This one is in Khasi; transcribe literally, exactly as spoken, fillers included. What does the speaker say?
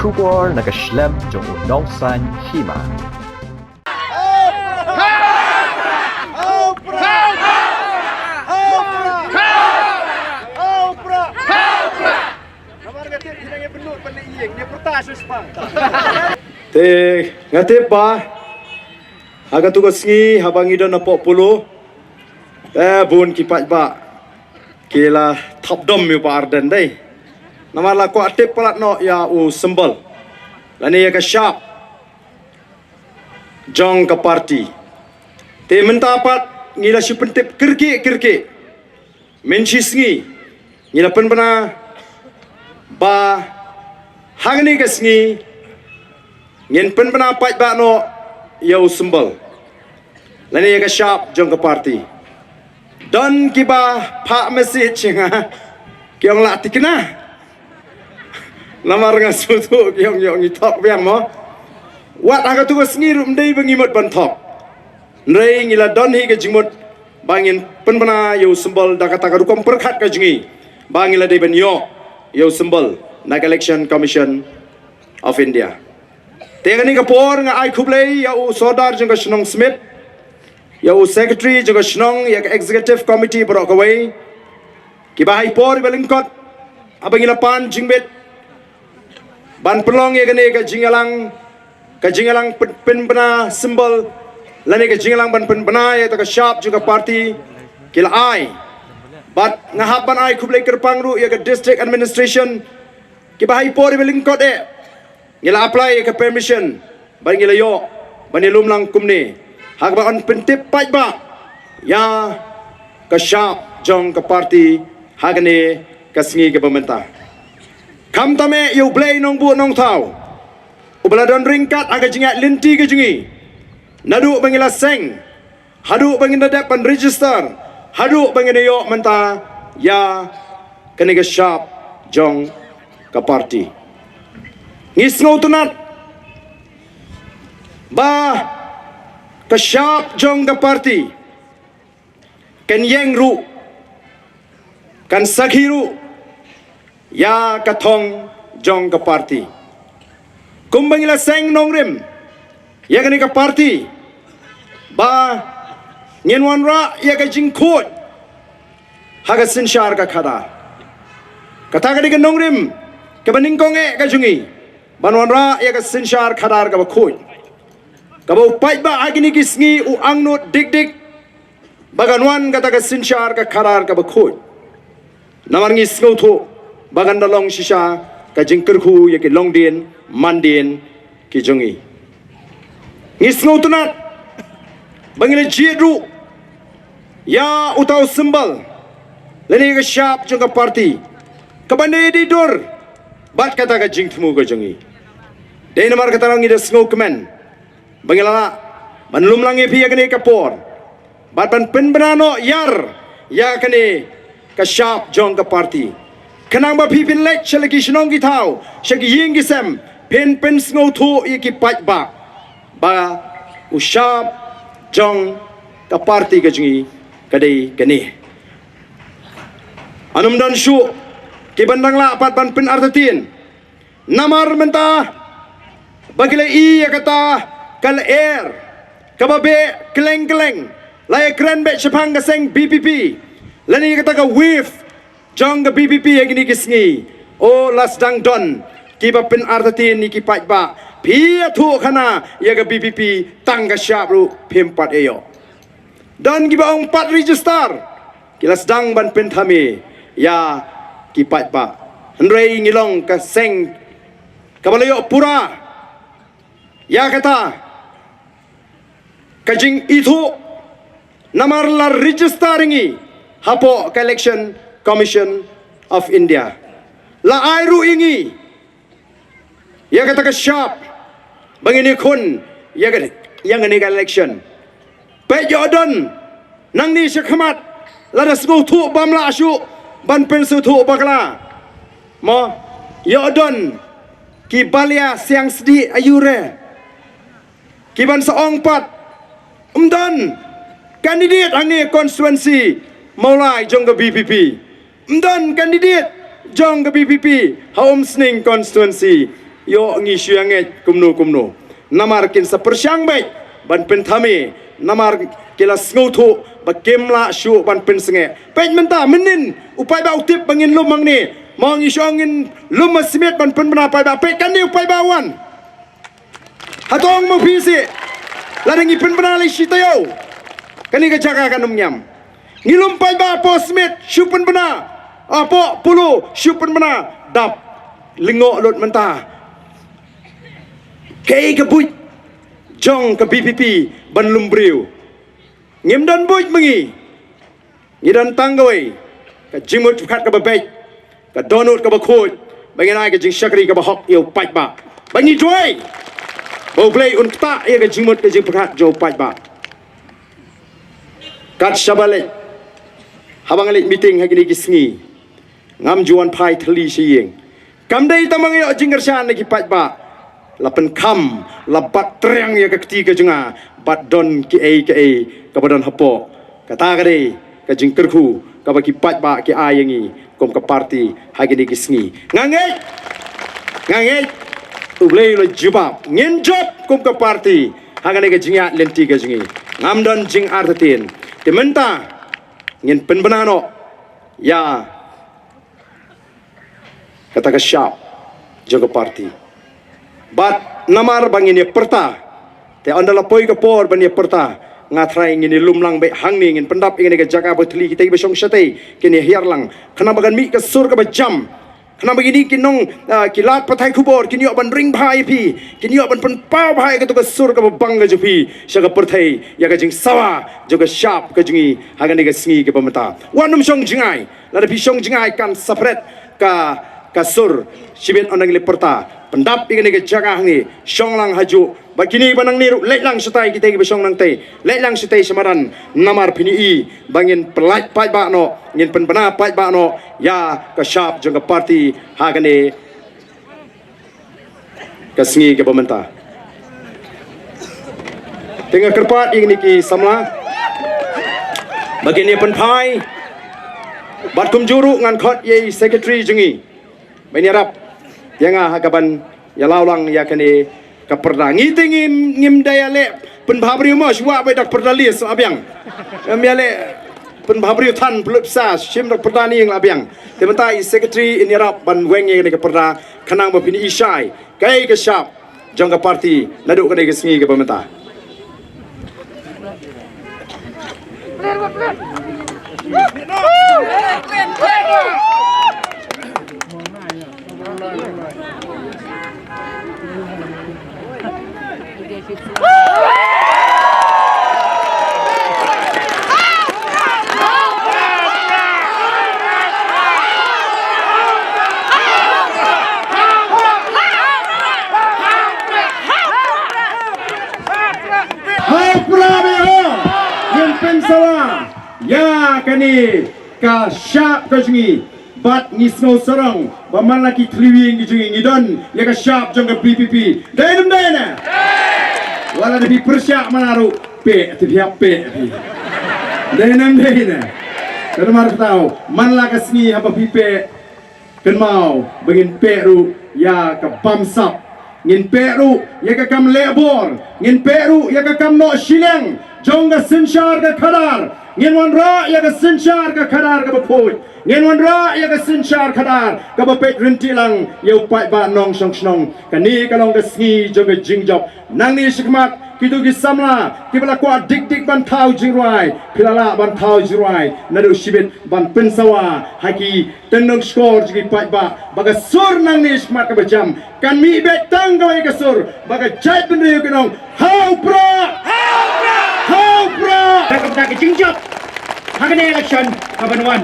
Khubor na ka shlem jong u nongsan hima. Te nga tip ba ha katu ka sngi haba ngi don hapoh Polo, te bun ki paidbah ki la thap dom ïa u Bah Ardent dei. Namar la kwah tip palat noh ïa u symbol lane ïa ka shap jong ka party. Te mynta pat ngi la shu pyntip kyrkieh kyrkieh. Mynshi sngi ngi la pynbna ba hangne ka sngi ngin pynbna paidbah noh ïa u symbol lane ïa ka shap jong ka party. Don kiba phah message ïa nga ki ong lah tikna. Namar nga sngewthuh ki ong ïoh ngi thok biang mo. Wat ha katu ka sngi ruh ym dei ba ngi mut ban thok. Hynrei ngi la don hi ka jingmut ba ngin pynbna ïa u symbol da kata ka rukom pyrkhat ka jong ngi ba ngi la dei ban ïoh ïa u symbol na ka Election Commission of India. Te kane ka por nga ai khublei ïa u Sordar jong ka shnong Smit, ïa u Secretary jong ka shnong, ïa ka Executive Committee baroh kawei, kiba ha i por iba lyngkot haba ngi la pan jingbit ban pynlong ïa kane ka jingïalang, ka jingïalang pyn- pynbna symbol lane ka jingïalang ban pynbna ïa kata ka shap jong ka party ki la ai. Bad nga hap ban ai khublei kyrpang ruh ïa ka District Administration kiba ha i por iba lyngkot eh ngi la apply ïa ka permission bad ngi la ïoh ban ïalum lang kumne ha kaba yn pyntip paidbah ïa ka shap jong ka party ha kane ka sngi kaba mynta. Khamtam eh ïa u Blei Nongbuh Nongthaw uba la don ryngkat ha ka jingïaid lynti ka jong ngi naduh ba ngi la seng haduh ba ngin da dep ban register haduh ba ngin da ïoh mynta ïa kane ka shap jong ka party. Ngi sngewtynnat ba ka shap jong ka party kan ïeng ruh, kan sakhi ruh ïa ka thong jong ka party. Kumba ngi la seng nongrim ïa kane ka party ba ngin wanrah ïa ka jingkhuid ha ka synshar ka khadar. Kata ka dei ka nongrim kaba nyngkong eh ka jong ngi ban wanrah ïa ka synshar khadar kaba khuid, kaba u paidbah ha kine ki sngi u angnud dik dik ba kan wan kata ka synshar ka khadar kaba khuid. Namar ngi sngewthuh ba kan da long shisha ka jingkyrkhu ïa ki longdien mandien ki jong ngi. Ngi sngewtynnat ba ngi la jied ruh ïa uta u symbol lane ka shap jong ka party kaban da ïadei dur bad kata ka jingthmu ka jong ngi. Dei namar kata ngi da sngewkmen ba ngi la lah ban lum lang ïa phi ïa kane ka por bad ban pynbna noh ïar ïa kane ka shap jong ka party. Khnang ba phi phin leit sha la ki shnong ki thaw, sha ki ïing ki sem, phin pynsngewthuh ïa ki paidbah ba u shap jong ka party ka jong ngi ka dei kane. Yn ym don shuh ki ban dang lah pat ban pynartatien. Namar mynta ba ki la i ïa kata ka lyer kaba beh kylleng kylleng, la ïakren beit shaphang ka seng B P P lane ïa kata ka wave jong ka B P P ha kine ki sngi. O, la sdang don kiba pynartatien ïa ki paidbah, phi ïathuh khana ïa ka B P P, tang ka shap ruh phim pat ïoh. Don kiba ong pat register, ki la sdang ban pynthame ïa ki paidbah. Hynrei ngi long ka seng kaba la ïoh pura ïa kata ka jingithuh namar la register ïa ngi hapoh ka Election Commission of India. La ai ruh ïa ngi ïa kata ka shap ba ngin ïakhun ïa ka, ïa kane ka election. Peit, ïoh don nangne shakhmat, lada sngewthuh bym lah shuh ban pynsngewthuh bakla. Mo, ïoh don ki balia siang sdieh aiu re ki ban sa ong pat, ym don candidate hangne constituency Mawlai jong ka B P P. Ym don candidate jong ka B P P ha Umsning constituency. Ïoh ngi shu ïa ngeit kumno kumno. Namar kin sa pyrshang beit ban pynthame, namar ki la sngewthuh ba kim lah shuh ban pynsngewbha. Peit mynta mynnin u paidbah u tip ba ngin lum hangne. Mo ngi shu ngin lum ma Smit ban pynbna paidbah, peit kane u paidbah wan. Hato ong mo phi seh, lada ngi pynbna lei shi taïew kane ka jaka kan ym ngiam. Ngi lum paidbah hapoh Smit shu pynbna, hapoh Polo shu pynbna, dap lyngngoh lut mynta. Kaei ka buit jong ka VPP ban lum briew? Ngim don buit ma ngi. Ngi don tang kawei ka jingmut jingpyrkhat kaba beit, ka dohnud kaba khuid, ba ngin ai ka jingshakri kaba hok ïa u paidbah. Ba ngi duwai ba U Blei un ktah ïa ka jingmut ka jingpyrkhat jong u paidbah. Kat shaba leit, haba nga leit meeting ha kine ki sngi, ngam ju wan phai thylli sha ïing. Kam dei tang ba nga ïoh jingkyrshan na ki paidbah, la pynkham, la bat triang ïa ka kti ka jong nga, bad don kiei kiei kaba don hapoh. Kata ka dei ka jingkyrkhu kaba ki paidbah ki ai ïa ngi kum ka party ha kine ki sngi. Nga ngeit, nga ngeit U Blei u la jubab, ngin jop kum ka party ha kane ka jingïaid lynti ka jong ngi. Ngam don jingartatien. Te mynta ngin pynbna noh ïa kata ka shap jong ka party. Bad namar ba ngin ïa pyrta, te ynda la poi ka por ban ïa pyrta, nga tharai ngin ïa lum lang beit hangne, ngin pyndap ïa kane ka jaka ba thylli, kita kiba shong shatei kin ïa hiar lang, khnang ba kan mih ka sur kaba jam, khnang ba kine ki nong, ah, ki lad pathai khubor kin ïoh ban ring bha ïa phi, kin ïoh ban pynpaw bha ïa kato ka sur kaba bang ka jong phi sha ka pyrthei, ïa ka jingsawa jong ka shap ka jong ngi ha kane ka sngi kaba mynta. Wat nym shong jngai. Lada phi shong jngai kan separate ka, ka sur. Shibit ynda ngi la pyrta, pyndap ïa kane ka jaka hangne, shong lang hajuh. Bad kine ba nangne ruh leit lang shatai, kita kiba shong nangtei leit lang shatai sha madan. Namar phin ïohi ba ngin pyllait paidbah noh, ngin pynbna paidbah noh ïa ka shap jong ka party ha kane ka sngi kaba mynta. Te nga kyrpad ïa kine ki samla ba kin ïa pynphai. Bad kumjuh ruh ngan khot ïa i secretary jong ngi ban ïarap ïa nga ha kaban ïa law lang ïa kane ka pyrda. Ngi te ngim, ngim da ïaleh pynbha briew mo, shuwa ba dak pyrda list la biang. Ngim ïaleh pynbha briew than pynlut pisa, shim dak pyrda ni la biang. Te mynta i secretary in ïarap ban weng ïa kane ka pyrda, khnang ba phin ïohi shai kaei ka shap jong ka party naduh kane ka sngi kaba mynta. Ha u Prah, ngin pynsawa ïa kane ka shap ka jong ngi. Bad ngi sngew sarong ba man la ki thliew ïing ki jong ngi, ngi don ïa ka shap jong ka VPP. Dei ne ym dei ne? Wat la da phi pyrshah man la ruh, peh, te phi hap peh phi. Dei ne ym dei ne? Ka namar kata, man la ka sngi haba phi peh, kynmaw ba ngin peh ruh ïa ka bamsap. Ngin peh ruh ïa ka kam leh bor. Ngin peh ruh ïa ka kam noh shiliang jong ka synshar ka khadar. Ngin wanrah ïa ka synshar ka khadar kaba khuid. Ngin wanrah ïa ka synshar khadar kaba peit rynti lang ïa u paidbah nongshong shnong. Kane ka long ka sngi jong ka jingjop. Nangne shakhmat kito ki samla kiba la kwah dik dik ban thaw jingrwai, phi la lah ban thaw jingrwai naduh shibit ban pynsawa ha ki tyngshkor jong ki paidbah ba ka sur nangne shakhmat kaba jam kan mih beit tang kawei ka sur, ba ka jaitbynriew kan ong, ha u Prah! Ha u Prah! Da kata ka jingjop ha kane election kaban wan.